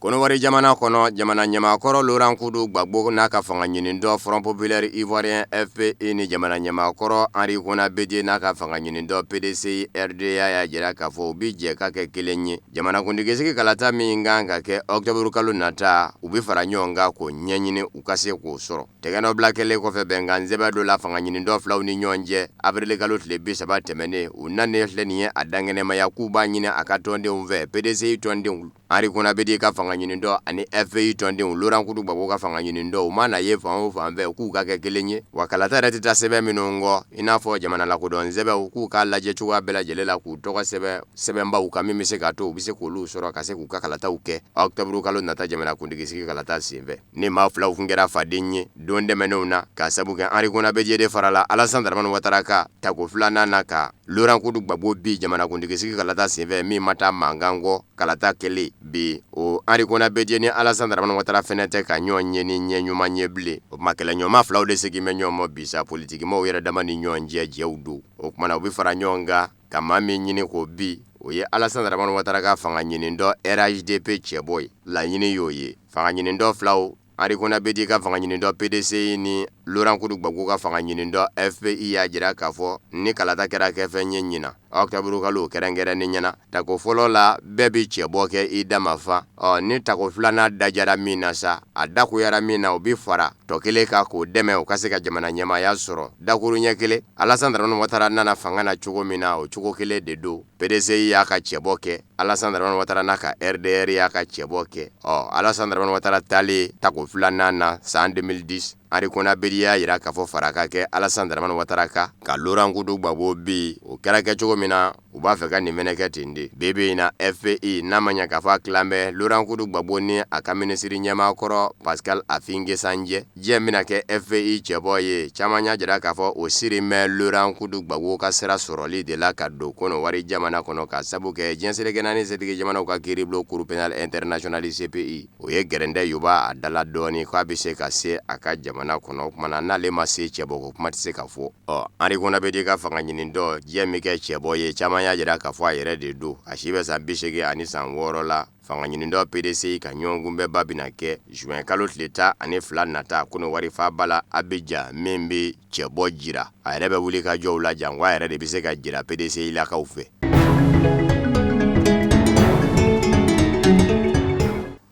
Kɔnɔwari jamana kɔnɔ, jamana ɲɛmaakɔrɔ Laurent Kudu Gbagbo n'a ka fanga ɲinitɔn Front Populaire Ivoirien FPI ni jamana ɲɛmaakɔrɔ Henri Konan Bédié n'a ka fanga ɲinitɔn PDCI RDA y'a jira k'a fɔ u bi jɛ ka kɛ kelen ye. Jamanakuntigisigi kalata min kan ka kɛ octobre kalo nata, u bɛ fara ɲɔgɔn kan k'o ɲɛɲini u ka se k'o sɔrɔ. Tɛgɛnɔbila kɛlen kɔfɛ bɛnkan sɛbɛn dɔ la fanga ɲinitɔn filaw ni ɲɔgɔn cɛ avril kalo tile 30 tɛmɛnen, u nanen filɛ nin ye a dankɛnɛmaya k'u b'a ɲini a ka tɔndenw fɛ, PDCI tɔndenw, Henri Konan Bédié ka fanga ɲinitɔn ani FPI tɔndenw, Laurent Kudu Gbagbo ka fanga ɲinitɔn, u mana ye fan o fan fɛ k'u ka kɛ kelen ye, wa kalata yɛrɛ tɛ taa sɛbɛn minnu kɔ, i n'a fɔ jamana lakodɔn sɛbɛnw, k'u k'a lajɛ cogoya bɛɛ lajɛlen la k'u tɔgɔ sɛbɛn sɛbɛnbaw kan min bɛ se k'a to u bɛ se k'olu sɔrɔ ka se k'u ka kalataw kɛ octobre kalo nata jamanakuntigisigi kalata senfɛ. Ni maa filaw tun kɛra faden ye don tɛmɛnenw na, k'a sabu kɛ Henri Konan Bédié de farala Alassane Dramane Ouattara kan tako filanan na ka Laurent Kudu Gbagbo bin jamanakuntigisigi kalata senfɛ min ma taa mankan kɔ kalata kɛlen. Bi o Henri Konan Bédié ni Alassane Dramane Ouattara fɛnɛ tɛ ka ɲɔgɔn ye ni ɲɛ ɲuman ye bilen. O tuma kɛlɛɲɔgɔnma filaw de segin bɛ ɲɔgɔn ma bi sa, politikimaaw yɛrɛ dama ni ɲɔgɔn cɛ jɛw don. O tuma na u bɛ fara ɲɔgɔn kan ka maa min ɲini k'o bin, o ye Alassane Dramane Ouattara ka fanga ɲinintɔ RHDP cɛbɔ ye. Laɲini y'o ye. Fanga ɲinintɔ filaw, Henri Konan Bédié ka fanga ɲinintɔ PDCI ni Laurent Koudou Gbagbo ka fanga ɲinintɔ FPI y'a jira k'a fɔ ni kalata kɛra kɛfɛn ye ɲinan octobre kalo kɛrɛnkɛrɛnnen ɲɛna tako fɔlɔ la bɛɛ bɛ cɛbɔ kɛ i dama fa. Ɔ ni tako filanan dajara min na sa, a dakoyara min na, o bɛ fara tɔ kelen kan k'o dɛmɛ o ka se ka jamana ɲɛmaaya sɔrɔ. Dakuruɲɛ kelen, Alassane Dramane Ouattara nana fanga na cogo min na, o cogo kelen de don. PDCI y'a ka cɛbɔ kɛ, Alassane Dramane Ouattara n'a ka RDR y'a ka cɛbɔ kɛ. Ɔ Alassane Dramane Ouattara taalen tako filanan na san 2010, Henri Konan Bédié y'a jira k'a fɔ fara ka kɛ Alassane Dramane Ouattara kan ka Laurent Koudou Gbagbo bin. O kɛra kɛ cogo min na, u b'a fɛ ka nin fɛnɛ kɛ ten de. Bi bi in na FPI n'a ma ɲɛ k'a fɔ a tilan bɛ Laurent Koudou Gbagbo ni a ka minisiri ɲɛmaa kɔrɔ Pascal Affi N'Guessan cɛ, jɔn bɛna kɛ FPI cɛbɔ ye? Caman y'a jira k'a fɔ o siri bɛ Laurent Koudou Gbagbo ka sira sɔrɔli de la ka don Kɔnɔwari jamana kɔnɔ ka sabu kɛ diɲɛ seleke naani setigi jamanaw ka kiiribulon Cour pénale internationale CPI o ye gɛrɛndɛ yoba a da la dɔɔnin k'a bɛ se ka se a ka jamana kɔnɔ. O tuma na n'ale ma se cɛbɔ ko kuma tɛ se ka fɔ. Ɔ Henri Konan Bédié ka fanga ɲinintɔ jɔn bɛ kɛ cɛbɔ ye? Caman y'a jira k'a fɔ a yɛrɛ de don. A si bɛ san 86 la. Fanga ɲinintɔ PDCI ka ɲɔgɔnkunbɛnba bɛna kɛ juin kalo tile 12 nata Kɔnɔwari faaba la Abidjan, min bɛ cɛbɔ jira. A yɛrɛ bɛ wuli ka jɔw la janko a yɛrɛ de bɛ se ka jira PDCI lakaw fɛ.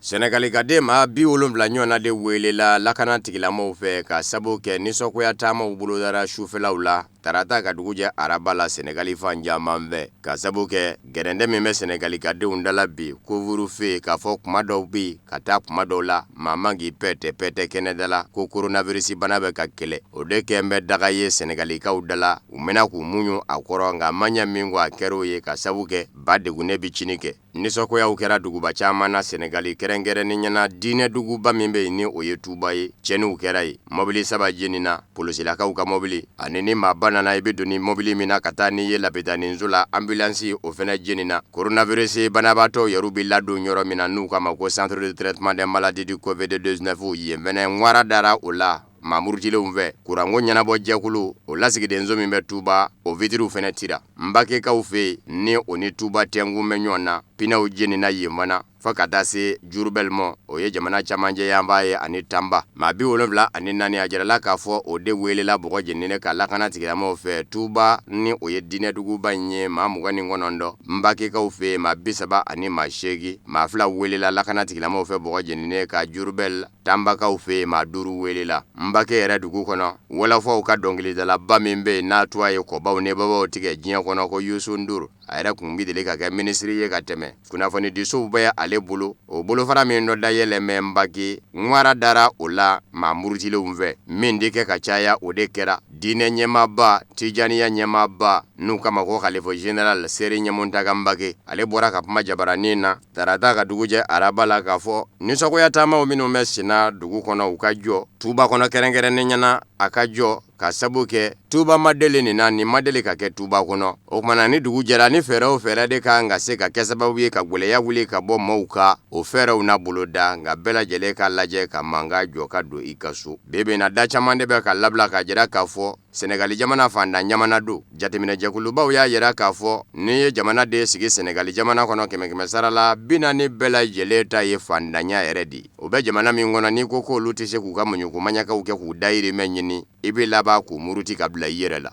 Sɛnɛgalikaden maa 70 ɲɔgɔnna de welela lakana tigilamɔgɔw fɛ ka sabu kɛ nisɔngoya taamaw bolodara sufɛlaw la tarata ka dugu jɛ araba la Sɛnɛgali fan caman fɛ, ka sabu kɛ gɛrɛndɛ min bɛ Sɛnɛgalikadenw da la bi couvre-feu, k'a fɔ kuma dɔw bɛ ka taa kuma dɔw la maa man k'i pɛtɛ pɛtɛ kɛnɛda la ko coronavirus bana bɛ ka kɛlɛ, o de kɛn bɛ daga ye Sɛnɛgalikaw da la. U mɛnna k'u muɲu a kɔrɔ, nka ma ɲɛ min kɔ a kɛr'o ye, ka sabu kɛ ba degunnen bɛ cini kɛ. Nisɔngoyaw kɛra duguba caman na Sɛnɛgali, kɛrɛnkɛrɛnnenya na diinɛ duguba min bɛ yen ni o ye Tuba ye. Cɛnniw kɛra yen, mɔbili saba jenina, polosilakaw ka mɔbili, ani ni maaba nana i bɛ don ni mɔbili min na ka taa n'i ye lapitaninso la, ambulance, o fana jenina. Coronavirus banabaatɔw yɛrɛ bɛ ladon yɔrɔ min na n'u k'a ma ko centre de traitement des maladies du Covid-19, yen fana ŋwara dara o la maa murutilenw fɛ. Kuranko ɲɛnabɔ jɛkulu o lasigidenso min bɛ Tuba, o vitiriw fana tira. Mbakekaw fɛ yen ni o ni Tuba tɛnkun bɛ ɲɔgɔn na, pinɛw jenina yen fana fo ka taa se Jurubɛli ma, o ye jamana camancɛ yanfan ye, ani Tanba. Maa 74 a jirala k'a fɔ o de welela bɔgɔ jeninen ka lakana tigilamɔgɔw fɛ Tuba ni o ye diinɛ duguba in ye, maa 29, Mbakekaw fɛ yen maa 30 ani maa 8, maa 2 welela lakana tigilamɔgɔw fɛ bɔgɔ jeninen ka Jurubɛli. Tanbakaw fɛ yen maa 5 welela. Nbake yɛrɛ dugu kɔnɔ, wɔlɔfɔw ka dɔnkilidalaba min bɛ yen n'a tɔgɔ ye kɔbaw ni babaw tigɛ diɲɛ kɔnɔ ko Yusu Ndur, a yɛrɛ kun bɛ deli ka kɛ minisiri ye ka tɛmɛ. Kunnafonidisow bɛ ale bolo. O bolofara min dɔ dayɛlɛn bɛ Nbake, ŋwara dara o la maa murutilenw fɛ. Min tɛ kɛ ka caya, o de kɛra. Diinɛ ɲɛmaaba, Tijaniya ɲɛmaaba, n'u k'a ma ko Khalife général Serigne Mountaga Mbake, ale bɔra ka kuma jabaranin na tarata ka dugu jɛ araba la k'a fɔ nisɔngoya taamaw minnu bɛ senna dugu kɔnɔ, u ka jɔ. Tuba kɔnɔ kɛrɛnkɛrɛnnenya na, a ka jɔ ka sabu kɛ Tuba ma deli nin na, nin ma deli ka kɛ Tuba kɔnɔ. O tuma na ni dugu jɛra, ni fɛɛrɛ o fɛɛrɛ de kan ka se ka kɛ sababu ye ka gɛlɛya wuli ka bɔ maaw kan, o fɛɛrɛw na boloda, nka bɛɛ lajɛlen ka lajɛ ka mankan jɔ ka don i ka so. Bi bi in na, da caman de bɛ ka labila ka jira k'a fɔ Sɛnɛgali jamana fantan jamana don. Jateminɛjɛkulubaw y'a jira k'a fɔ n'i ye jamana den sigi Sɛnɛgali jamana kɔnɔ, kɛmɛ kɛmɛ sara la 40 bɛɛ lajɛlen ta ye fantanya yɛrɛ de ye. O bɛ jamana min kɔnɔ, n'i ko k'olu tɛ se k'u ka muɲuko maɲakaw kɛ k'u dayirimɛ ɲini, i bɛ laban k'u muruti ka bila i yɛrɛ la.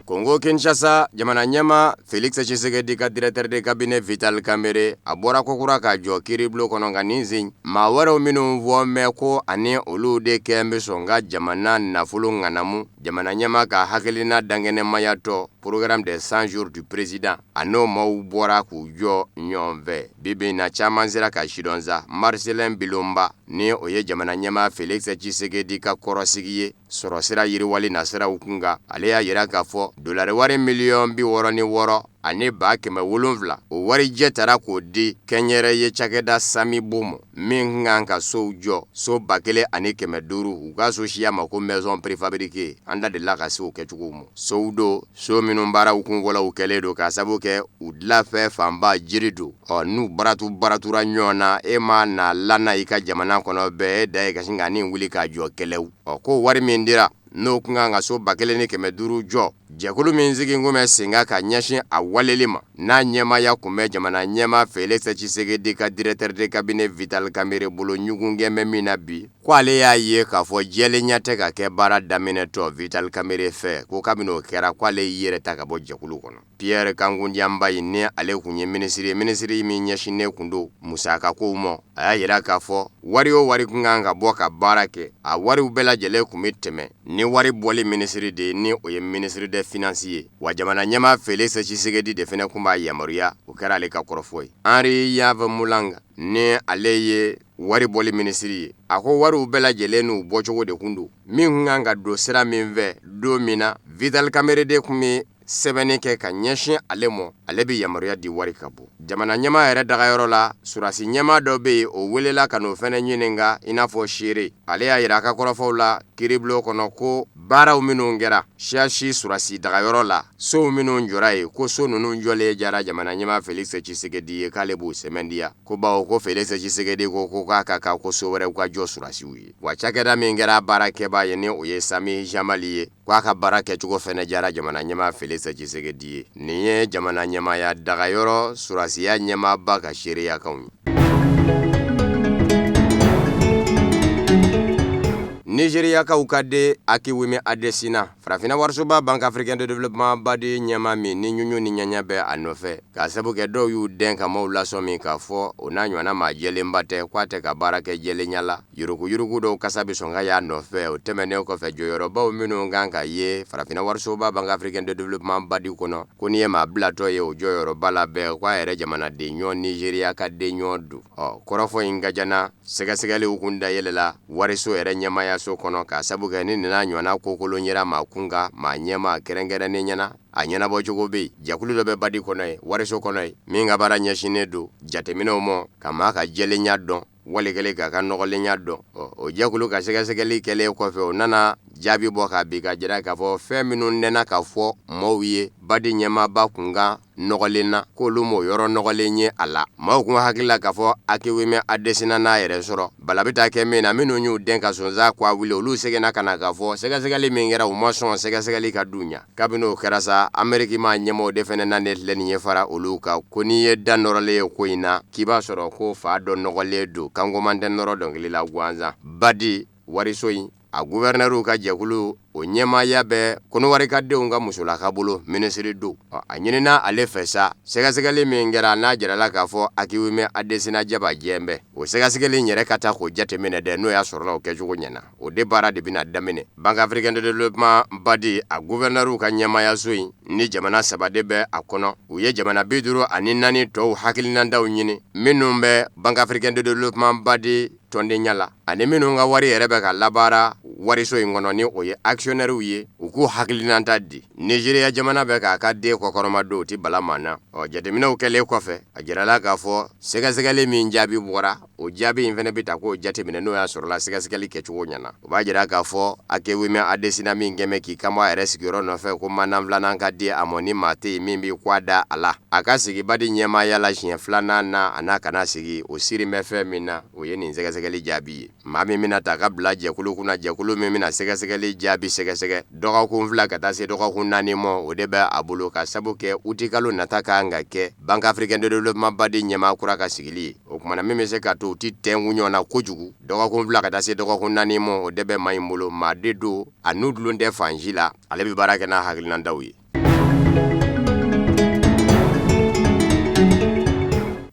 Kongo Kinshasa jamana ɲɛmaa Felix Tshisekedi ka directeur de cabinet Vital Kamerhe, a bɔra kokura ka jɔ kiiribulon kɔnɔ, nka nin sen maa wɛrɛw minnu fɔ mɛn ko ani olu de kɛ bɛ sɔn ka jamana nafolo ŋanamu, jamana ɲɛmaa ka hakilina dankɛnɛmayatɔ programme des 100 jours du président, a n'o maaw bɔra k'u jɔ ɲɔgɔn fɛ. Bi bi in na, caman sera ka sidɔn sa. Marcelin Bilomba, ni o ye jamana ɲɛmaa Felix Tshisekedi ka kɔrɔsigi ye sɔrɔsira yiriwali nasiraw kunkan, ale y'a jira k'a fɔ dolari wari miliyɔn 66,700, o warijɛ tara k'o di kɛnyɛrɛye cakɛda Samibo ma, min kan ka sow jɔ, so 1500, u ka so siya ma ko maison préfabriquée. An da delila ka se o kɛcogo ma. Sow don, so minnu baaraw kunfɔlɔw kɛlen don k'a sabu kɛ u dilanfɛn fanba jiri don. Ɔ n'u baratu baratura ɲɔgɔn na, e ma na lana i ka jamana kɔnɔ bɛɛ, e da ye ka sin ka nin wuli k'a jɔ kɛlɛw. Ɔ ko wari min dira n'o kun kan ka so 1500 jɔ, jɛkulu min sigi kun bɛ sen kan ka ɲɛsin a waleli ma, n'a ɲɛmaaya kun bɛ jamana ɲɛmaa Felix Tshisekedi ka directeur de cabinet Vital Kamerhe bolo ɲugun kɛn bɛ min na bi, ko ale y'a ye k'a fɔ jɛlenya tɛ ka kɛ baara daminɛtɔ Vital Kamerhe fɛ, ko kabini o kɛra ko ale y'i yɛrɛ ta ka bɔ jɛkulu kɔnɔ. Pierre Kangudia Mbayi ni ale kun ye minisiri ye, minisiri min ɲɛsinnen kun don musakakow ma, a y'a yira k'a fɔ wari o wari kun kan ka bɔ ka baara kɛ, a wariw bɛɛ lajɛlen kun bɛ tɛmɛ ni wari bɔli minisiri de ye, ni o ye ministre des finances ye. Wa jamana ɲɛmaa Felix Tshisekedi de fana kun b'a yamaruya, o kɛra ale ka kɔrɔfɔ ye. Henri Yav Mulang ni ale ye wari bɔli minisiri ye, a ko wariw bɛɛ lajɛlen n'u bɔcogo de kun don, min kun kan ka don sira min fɛ don min na Vital Kamerhe de kun bɛ sɛbɛnni kɛ ka ɲɛsin ale ma, ale bɛ yamaruya di wari ka bɔ. Jamana ɲɛmaa yɛrɛ dagayɔrɔ la, surasi ɲɛmaa dɔ bɛ yen, o welela ka n'o fana ɲininka i n'a fɔ seere. Ale y'a yira a ka kɔrɔfɔw la kiiribulon kɔnɔ ko baaraw minnu kɛra CH surasi dagayɔrɔ la, sow minnu jɔra yen, ko so ninnu jɔlen diyara jamana ɲɛmaa Felix Tshisekedi ye, k'ale b'o sɛmɛntiya. Ko bawo ko Felix Tshisekedi ko ko k'a ka kan ko so wɛrɛw ka jɔ surasiw ye. Wa cakɛda min kɛra baarakɛbaa ye, ni o ye Sami Jamali ye, ko a ka baara kɛcogo fɛnɛ diyara jamana ɲɛmaa Felix Tshisekedi ye. Nin ye jamana ɲɛmaaya dagayɔrɔ surasiya ɲɛmaaba ka seereyakanw ye. Nizeriyakaw ka den Akiwumi Adesina, Farafinna warisoba Banque africaine de développement BAD ɲɛmaa min ni ɲuɲu ni ɲaɲa bɛ a nɔfɛ, k'a sabu kɛ dɔw y'u dɛn ka maaw lasɔmi k'a fɔ o n'a ɲɔgɔnna maa jɛlenba tɛ, k'a tɛ ka baara kɛ jɛlenya la. Yuruguyurugu dɔw kasa bɛ sɔn ka y'a nɔfɛ. O tɛmɛnen kɔfɛ, jɔyɔrɔbaw minnu kan ka ye Farafinna warisoba Banque africaine de développement BAD kɔnɔ, ko n'i ye maa bilatɔ ye o jɔyɔrɔba la bɛɛ, k'a yɛrɛ jamanaden ɲɔgɔn Nizeriya ka den ɲɔgɔn don. Ɔ kɔrɔfɔ in ka jana, sɛgɛsɛgɛliw kun dayɛlɛla wariso yɛrɛ ɲɛmaayaso kɔnɔ, k'a sabu kɛ ni nin n'a ɲɔgɔnna kokolon yera maa kun kan, maa ɲɛmaa kɛrɛnkɛrɛnnen ɲɛna, a ɲɛnabɔcogo bɛ yen. Jɛkulu dɔ bɛ BAD kɔnɔ yen, wariso kɔnɔ yen, min ka baara ɲɛsinnen don jateminɛw ma, ka maa ka jɛlenya dɔn, wali kelen k'a ka nɔgɔlenya dɔn. O jɛkulu ka sɛgɛsɛgɛli kɛlen kɔfɛ, o nana jaabi bɔ ka bin ka jira k'a fɔ fɛn minnu nɛna ka fɔ maaw ye BAD ɲɛmaaba kunkan nɔgɔlen na, k'olu m'o yɔrɔ nɔgɔlen ye a la. Maaw kun hakili la k'a fɔ Akiwumi Adesina n'a yɛrɛ sɔrɔ bala bɛ taa kɛ min na, minnu y'u dɛn ka sonsan kwa wuli, olu seginna ka na k'a fɔ sɛgɛsɛgɛli min kɛra, u ma sɔn sɛgɛsɛgɛli ka d'u ɲɛ. Kabini o kɛra sa, Ameriki maa ɲɛmaaw de fana nanen filɛ nin ye fara olu kan, ko n'i ye da nɔrɔlen ye ko in na, k'i b'a sɔrɔ ko fa dɔ nɔgɔlen don, kankoman tɛ nɔrɔ dɔnkili la gansan. BAD wariso in, a guvɛrinɛriw ka jɛkulu, o ɲɛmaaya bɛ Kɔnɔwari ka denw ka musolaka bolo, minisiri don. A ɲinina ale fɛ sa, sɛgɛsɛgɛli min kɛra, n'a jirala k'a fɔ Akiwumi Adesina jaba jɛn bɛ, o sɛgɛsɛgɛli in yɛrɛ ka taa k'o jateminɛ dɛ, n'o y'a sɔrɔla o kɛcogo ɲɛna. O de baara de bɛna daminɛ. Banque africaine de développement BAD, a gouverneur ka ɲɛmaayaso in, ni jamana saba de bɛ a kɔnɔ, u ye jamana 54 tɔw hakilinandaw ɲini, minnu bɛ Banque africaine de développement BAD tɔndenya la, ani minnu ka wari yɛrɛ bɛ ka labaara wariso in kɔnɔ, ni o ye actionnaires ye, u k'u hakilinanta di. Nizeriya jamana bɛ k'a ka den kɔkɔrɔma don, o tɛ bala maa na. Ɔ jateminɛw kɛlen kɔfɛ, a jirala k'a fɔ sɛgɛsɛgɛli min jaabi bɔra, o jaabi in fana bɛ ta k'o jateminɛ, n'o y'a sɔrɔla sɛgɛsɛgɛli kɛcogo ɲɛna. O b'a jira k'a fɔ Akiwumi Adesina min kɛmɛ k'i kanbɔ a yɛrɛ sigiyɔrɔ nɔfɛ ko mandat filanan ka di a ma, ni maa tɛ yen min b'i kwa da a la, a ka sigi BAD ɲɛmaaya la siɲɛ filanan na, a n'a kana sigi, o siri bɛ fɛn min na, o ye nin sɛgɛsɛgɛli jaabi ye. Maa min bɛna ta ka bila jɛkulu kunna, jɛkulu min bɛna sɛgɛsɛgɛli jaabi sɛgɛsɛgɛ dɔgɔkun 2 ka taa se dɔgɔkun 4 ma, o de bɛ a bolo, ka sabu kɛ utikalo nata ka kan ka kɛ Banque africaine de développement BAD ɲɛmaa kura ka sigili ye. O tuma na min bɛ se ka to u tɛ tɛnku ɲɔgɔn na kojugu, dɔgɔkun 2 ka taa se dɔgɔkun 4 ma, o de bɛ maa in bolo. Maa de don, a n'u dulon tɛ fan si la, ale bɛ baara kɛ n'a hakilinandaw ye.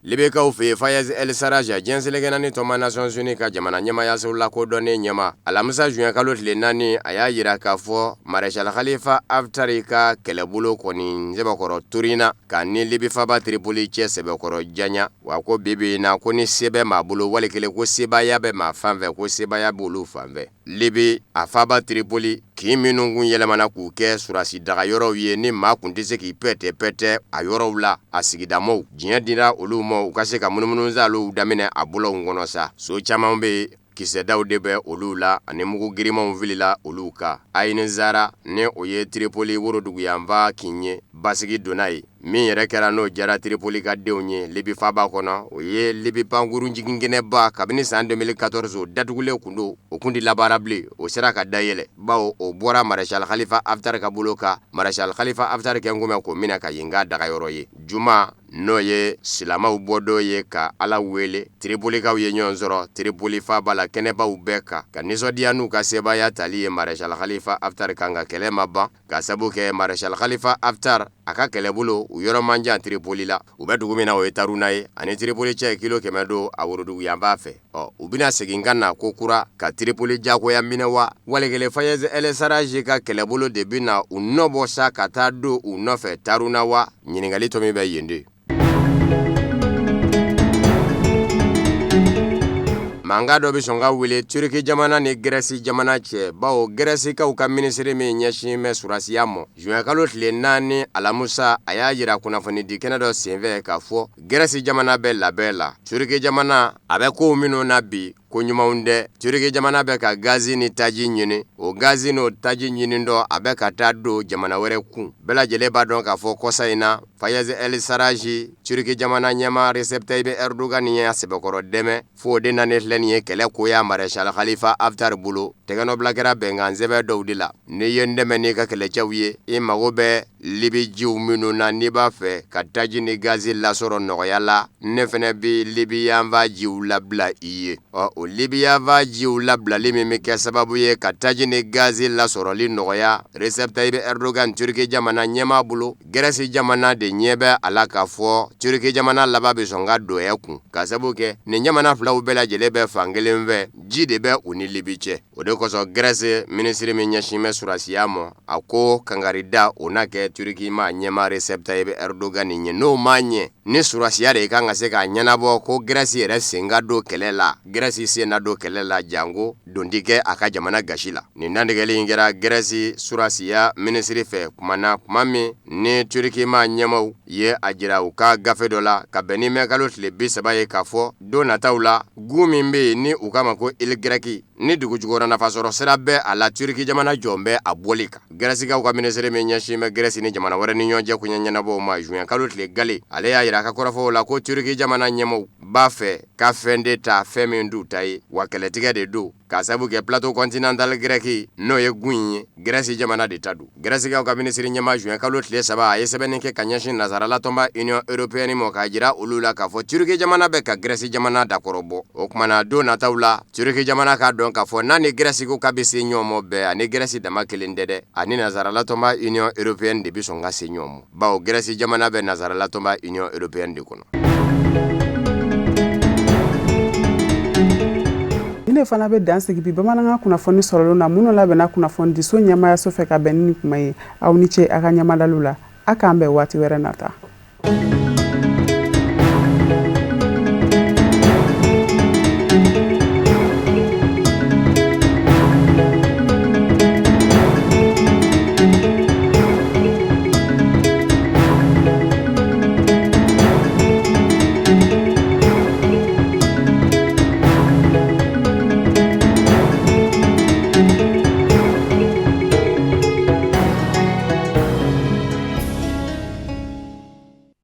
Libikaw fɛ yen, Fayez El Sarraj, diɲɛ seleke naani tɔnba Nations Unies ka jamana ɲɛmaayaso lakodɔnnen ɲɛmaa, alamisa juin kalo tile 4, a y'a jira k'a fɔ Maréchal Khalifa Haftar ka kɛlɛbolo kɔni sɛbɛkɔrɔ turinna ka ni Libi faaba Tripoli cɛ sɛbɛkɔrɔ janya. Wa ko bi bi in na, ko ni se bɛ maa bolo, wali kelen ko sebaaya bɛ maa fan fɛ, ko sebaaya b'olu fan fɛ. Libi a faaba Tripoli, kin minnu kun yɛlɛmana k'u kɛ surasi dagayɔrɔw ye, ni maa kun tɛ se k'i pɛtɛpɛtɛ a yɔrɔw la, a sigidamɔgɔw diɲɛ dira olu ma u ka se ka munumunusaalow daminɛ a bɔlɔnw kɔnɔ sa. So caman bɛ yen, kisɛdaw de bɛ olu la, ani mugu girimanw filila olu kan. Ayin Zara, ni o ye Tripoli woroduguyanfan kin ye, basigi donna yen. Min yɛrɛ kɛra n'o diyara Tripoli ka denw ye Libi faaba kɔnɔ, o ye Libi pankurun jiginkɛnɛba kabini san 2014 o datugulen kun don, o kun tɛ labaara bilen, o sera ka dayɛlɛ bawo o bɔra Maréchal Khalifa Haftar ka bolo kan. Maréchal Khalifa Haftar kɛn kun bɛ k'o minɛ ka yen k'a dagayɔrɔ ye. Juma n'o ye silamɛw bɔdon ye ka Ala wele, Tripolikaw ye ɲɔgɔn sɔrɔ Tripoli faaba la kɛnɛbaw bɛɛ kan ka nisɔndiya n'u ka sebaaya tali ye Maréchal Khalifa Haftar kan, nka kɛlɛ ma ban. Ka sabu kɛ Maréchal Khalifa Haftar a ka kɛlɛbolo u yɔrɔ man jan Tripoli la. U bɛ dugu min na o ye Taruna ye, ani Tripoli cɛ kilo 100 don a woroduguyanfan fɛ. Ɔ, u bɛna segin ka na ko kura ka Tripoli jagoya minɛ wa? Wali kelen Fayez El Sarraj ka kɛlɛbolo de bɛna u nɔbɔ sa ka taa don u nɔfɛ Taruna wa? Ɲininkali tomi bɛ yen de. Mankan dɔ bɛ sɔn ka wuli Turki jamana ni Grèce jamana cɛ, bawo Grècekaw ka minisiri min ɲɛsin bɛ surasiya ma, juin kalo tile 4 alamusa, a y'a jira kunnafonidi kɛnɛ dɔ senfɛ k'a fɔ Grèce jamana bɛ labɛn la. Turki jamana, a bɛ kow minnu na bi, ko ɲumanw tɛ. Turki jamana bɛ ka gazi ni taji ɲini, o gazi n'o taji ɲini dɔ, a bɛ ka taa don jamana wɛrɛ kun. Bɛɛ lajɛlen b'a dɔn k'a fɔ kɔsa in na, Fayez El Sarraj, Turki jamana ɲɛmaa Recep Tayyip Erdogan y'a sɛbɛkɔrɔ dɛmɛ, fo o de nanen filɛ nin ye kɛlɛ koya Maréchal Khalifa Haftar bolo. Tɛgɛnɔbila kɛra bɛnkan sɛbɛn dɔw de la. N'i ye n dɛmɛ n'i ka kɛlɛcɛw ye, i mago bɛ Libi jiw minnu na, n'i b'a fɛ ka taji ni gazi lasɔrɔ nɔgɔya la, ne fana bɛ Libi yanfan jiw labila i ye. Ɔ, o Libi yanfan jiw labilali min bɛ kɛ sababu ye ka taji ni gazi lasɔrɔli nɔgɔya Recep Tayyip Erdogan Turki jamana ɲɛmaa bolo, Grèce jamana de ɲɛ bɛ a la k'a fɔ Turki jamana laban bɛ sɔn ka don ɛ kun, ka sababu kɛ nin jamana filaw bɛɛ lajɛlen bɛ fan kelen fɛ, ji de bɛ u ni Libi cɛ. O de kosɔn Grèce minisiri min ɲɛsin bɛ surasiya ma, a ko kankarida o na kɛ Turki maa ɲɛmaa Recep Tayyip Erdogan ye, n'o ma ɲɛ ni surasiya de kan ka se k'a ɲɛnabɔ ko Grèce yɛrɛ sen ka don kɛlɛ la, Grèce sen na don kɛlɛ la, janko don tɛ kɛ a ka jamana gasi la. Nin dantigɛli in kɛra Grèce surasiya minisiri fɛ kuma na, kuma min ni Turki maa ɲɛmaaw ye a jira u ka gafe dɔ la ka bɛn ni mɛkalo tile 30 ye k'a fɔ don nataw la, gun min bɛ yen ni u k'a ma ko île grecque ni dugu jukɔrɔ nafasɔrɔ sira bɛ a la, Turki jamana jɔn bɛ a bɔli kan. Grècekaw ka minisiri min ɲɛsin bɛ Grèce ni jamana wɛrɛ ni ɲɔgɔn cɛ koɲɛ ɲɛnabɔw ma, juin kalo tile gale, ale y'a jira a ka kɔrɔfɔw la ko Turki jamana ɲɛmaaw b'a fɛ ka fɛn de ta, fɛn min t'u ta ye, wa kɛlɛtigɛ de don, k'a sabu kɛ plateau continental grec n'o ye gun in ye, Grèce jamana de ta don. Grècekaw ka minisiri ɲɛmaa juin kalo tile 3, a ye sɛbɛnni kɛ ka ɲɛsin nansaralatɔnba Union européenne ma k'a jira olu la k'a fɔ Turki jamana bɛ ka Grèce jamana dakɔrɔbɔ. O tuma na don nataw la, Turki jamana k'a dɔn k'a fɔ n'a ni Grèce ko k'a bɛ se ɲɔgɔn ma bɛɛ, ani Grèce dama kelen tɛ dɛ, ani nansaralatɔnba Union européenne de bɛ sɔn ka se ɲɔgɔn ma, bawo Grèce jamana bɛ nansaralatɔnba Union européenne de kɔnɔ.
Nin de fana bɛ dan sigi bi bamanankan kunnafoni sɔrɔlenw na minnu labɛnna kunnafonidiso ɲɛmaayaso fɛ ka bɛn ni nin kuma ye. Aw ni ce a ka ɲɛmadaliw la. A k'an bɛn waati wɛrɛ nata.